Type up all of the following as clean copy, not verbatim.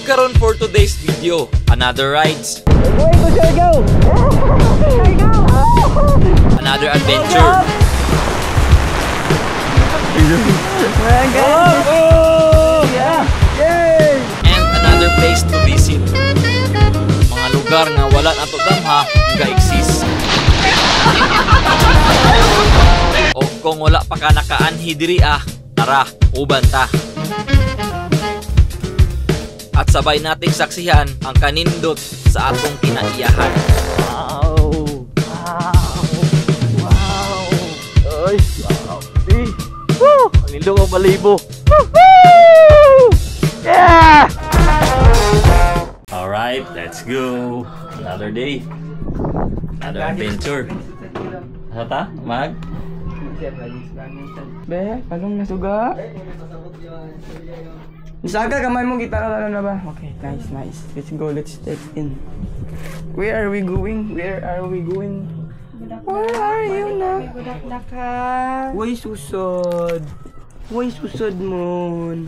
Karon for today's video, another rides. Going to Siargao! Another adventure. Oh! Yeah! Yay! And another place to visit. Mga lugar nga wala nato damha ga-exist. O kung wala pa ka nakaanhi diri ah, tara, uban ta. At sabay nating saksihan ang kanindot sa atong kinaiyahan. Wow! Wow! Wow! Ay, grabe! Woo! Ang nindot ang balibo. Woohoo! Yeah! Alright, let's go. Another day. Another adventure. Asa ta? Mag? Be, palong nasuga. Saga, kamay mo, gitara na ba? Okay, nice, nice. Let's go, let's check in. Where are we going? Where are we going? Where are you na? Uy, susod. Uy, susod mon.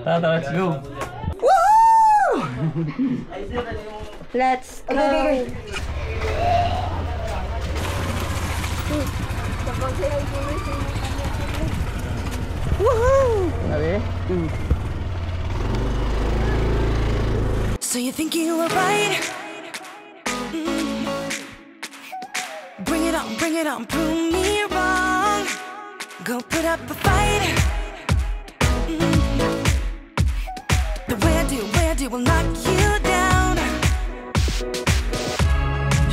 Tara, let's go. Woohoo! Let's go. Okay. Woohoo! Sabi? So you think you were right? Bring it on, prove me wrong. Go put up a fight. The way I do will knock you down.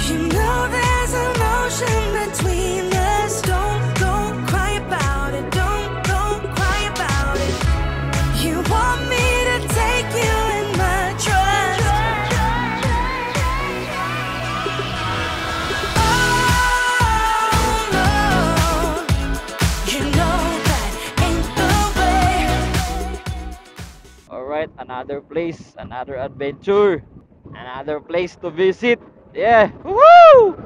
You know there's an ocean between us. Don't go cry about it. Don't go cry about it. You want me to take you in my trust. Oh no, you know that ain't the way. Alright, another place, another adventure, another place to visit. Yeah! Woo!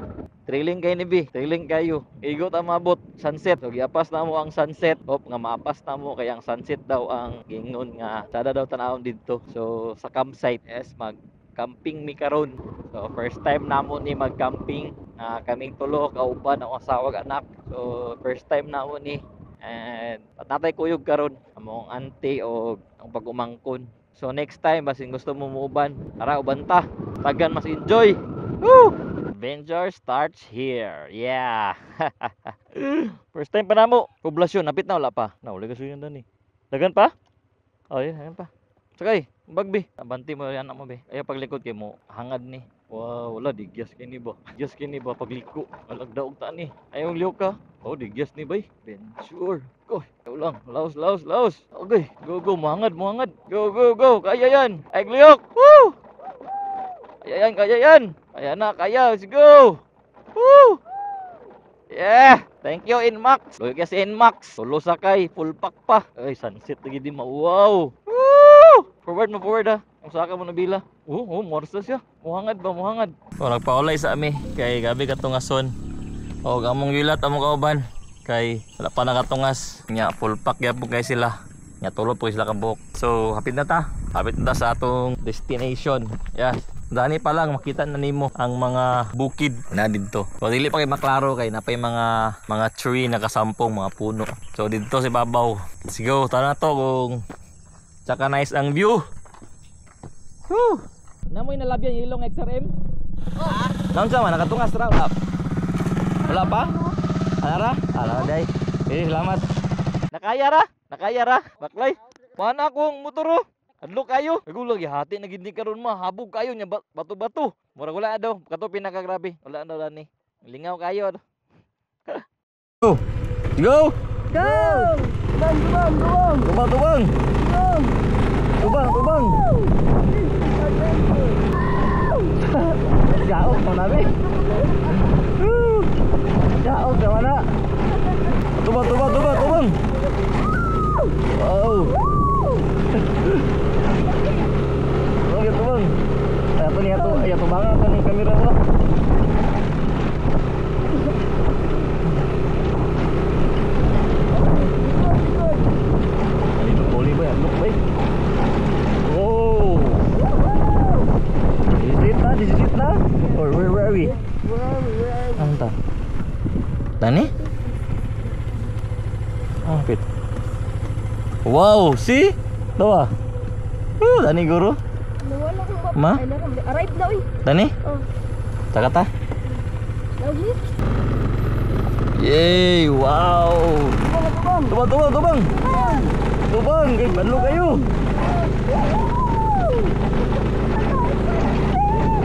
Thrilling kayo ni B, thrilling kayo. Igo ta mabot sunset. So giapas na mo ang sunset. Hope nga maapas na mo kay ang sunset daw ang gingon nga sada daw tan-awon didto. So sa campsite, yes, mag camping mi karon. So first time namo ni mag-camping. Kaming tulo kauban ang asawa ug anak. So first time namo ni. And natay kuyog karon among auntie o ang pag-umangkon. So next time basin gusto mo muuban, tara uban ta. Tagan mas enjoy. Woo! Adventure starts here. Yeah. First time pa namo. Poblasyon napit na wala pa. Nauli ka suyan dani. Dagan pa? Oh, yeah, dagan pa. Sakay, bagbi. Abanti mo yan mo be. Ayo paglikod kay mo hangad ni. Wow, wala digyas kini ba. Digyas kini ba pagliko. Alag daog ta ni. Ayaw liok ka. Oh, digyas ni bay. Adventure. Go, ikaw lang. Laos, laos, laos. Okay, go go, muhangad, muhangad. Go go go. Kaya yan. Ay liok. Woo! Kaya yan, kaya yan. Kaya na, kaya. Let's go. Woo! Yeah! Thank you, Nmax. Lugi kasi Nmax. Tulo sakay, full pack pa. Ay, sunset lagi di ma. Wow! Woo! Forward mo, forward ah. Ang saka mo nabila. Oh, oh, morsa siya. Muhangad ba, muhangad. So, nagpaulay sa ami. Kay gabi katungason. O, among gilat, among kauban. Kay wala pa nakatungas. Nya, full pack gyapon kay sila. Nya, tulo po sila kabuok. So, hapit na ta. Hapit na ta sa atong destination. Yes. Dani pa lang makita na nimo ang mga bukid na didto. So dili pa kay maklaro kay napay mga tree na kasampong mga puno. So didto sa babaw. Let's go. Tara na to kung tsaka nice ang view. Woo! Namoy nalabyan ilong XRM? Oh. Naunsa man nakatungas ra wala. Wala pa? Ala ra? Ala day. Eh salamat. Nakaya ra? Nakaya ra? Baklay. Mana akong motor oh? Adlo kayo. Nagulag hati na gid ni karon ma, habog kayo nya bato-bato. Murag wala daw, kato pinakagrabe. Wala daw lani. Lingaw kayo. Go. Go. Go! Tubang, tubang, tubang! Tubang, tubang. Tubang, tubang. Gaok pa nabi. Gaok ka na. Tubang, tubang, tubang, tubang. Wow. Oke, tubang. Ato ni ato, ay ato bangan ato ni kamera mo. Ali ba ya, look bay. Oh. This is it na? Or where are we? Where are we? Where are we? Ano ta? Tani? Oh, wait. Wow, see? Tawa. Oh, tani guro. Nawala kong map. Ma? Ay, naram. Arrive na, uy. Tani? Oh. Taka ta. Lagi. Yay! Wow! Tubang, tubang, tubang! Tubang! Kay banlo kayo!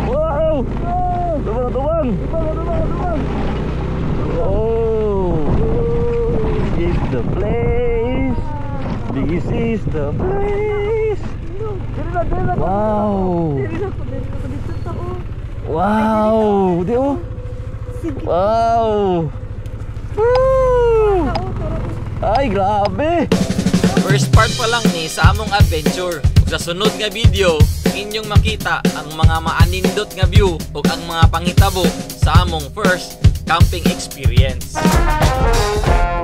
Wow! Tubang, tubang! Tubang, tubang, tubang! Oh! This is the place! This is the place! Wow! Dili na ko, dili na ko dito to, oh. Wow! Di oh! Sige. Wow! Woo! Oh, tara. Ay, grabe! First part pa lang ni sa among adventure. Ug sa sunod nga video, inyong makita ang mga maanindot nga view ug ang mga panghitabo sa among first camping experience.